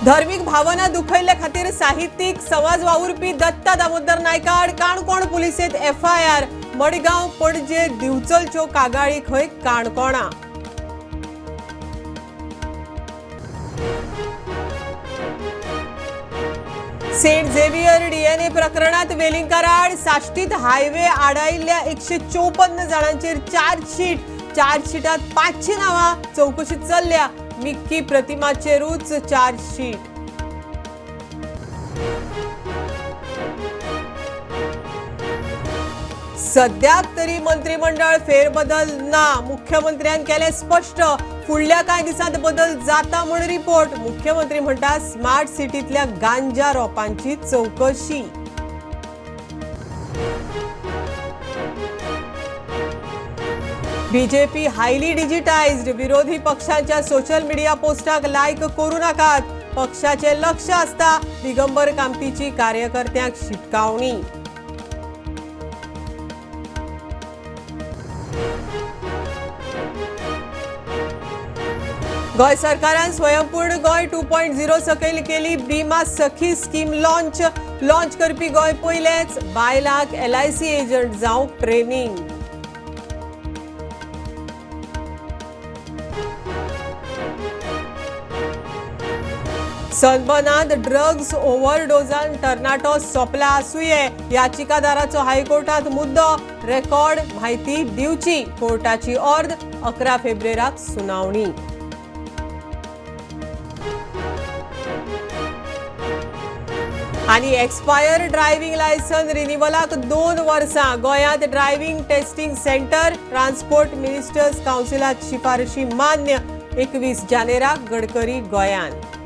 धर्मीक भावना दुखयल्ले खातीर साहित्यीक समाज वावुरपी दत्ता दामोदर नायका आड काणकोण पुलिसेंत एफआयआर. मडगांव, पणजे, दिवचलच्यो कागाळी खंय काणकोणा. सेंट झेवियर डीएनए प्रकरणात वेलिंगकाराआड साश्टीत हायवे आडायिल्ल्या 154 जाणांचेर चार्जशीट. चार्जशीटात 500 नांवां चवकशी चल्ल्या. मिक्की प्रतिमाचेरूच चार्जशीट. सद्याक तरी मंत्रिमंडळ फेरबदल ना, मुख्यमंत्र्यान केलें स्पश्ट. फुडल्या कांय दिसांत बदल जाता म्हूण रिपोर्ट. मुख्यमंत्री म्हणटा स्मार्ट सिटींतल्या गांजा रोपांची चवकशी. बीजेपी हायली डिजिटायज्ड, विरोधी पक्षांच्या सोशल मिडिया पोस्टाक लायक करू नाकात, पक्षाचे लक्ष आसता, दिगंबर कामतीची कार्यकर्त्यांक शिटकावणी. गोंय सरकारान स्वयंपूर्ण गोंय 2.0 सकयल केली बिमा सखी स्कीम लॉन्च. लॉन्च करपी गोंय पयलेच. बायलांक एलआयसी एजंट जावंक ट्रेनिंग. सनबर्नांत ड्रग्ज ओव्हरडोजान तरणाटो सोंपला आसुये, याचिकादाराचो हायकोर्टात मुद्दो. रेकॉर्ड म्हायती दिवची, कोर्टाची ऑर्द. 11 फेब्रेराक सुनावणी. आनी एक्सपायर ड्रायव्हिंग लायसन रिनिवलाक 2 वर्सां. गोंयांत driving testing centre, transport ministers कावन्सिलात शिफारशी मान्य. 21 जानेराक गडकरी गोंयांत.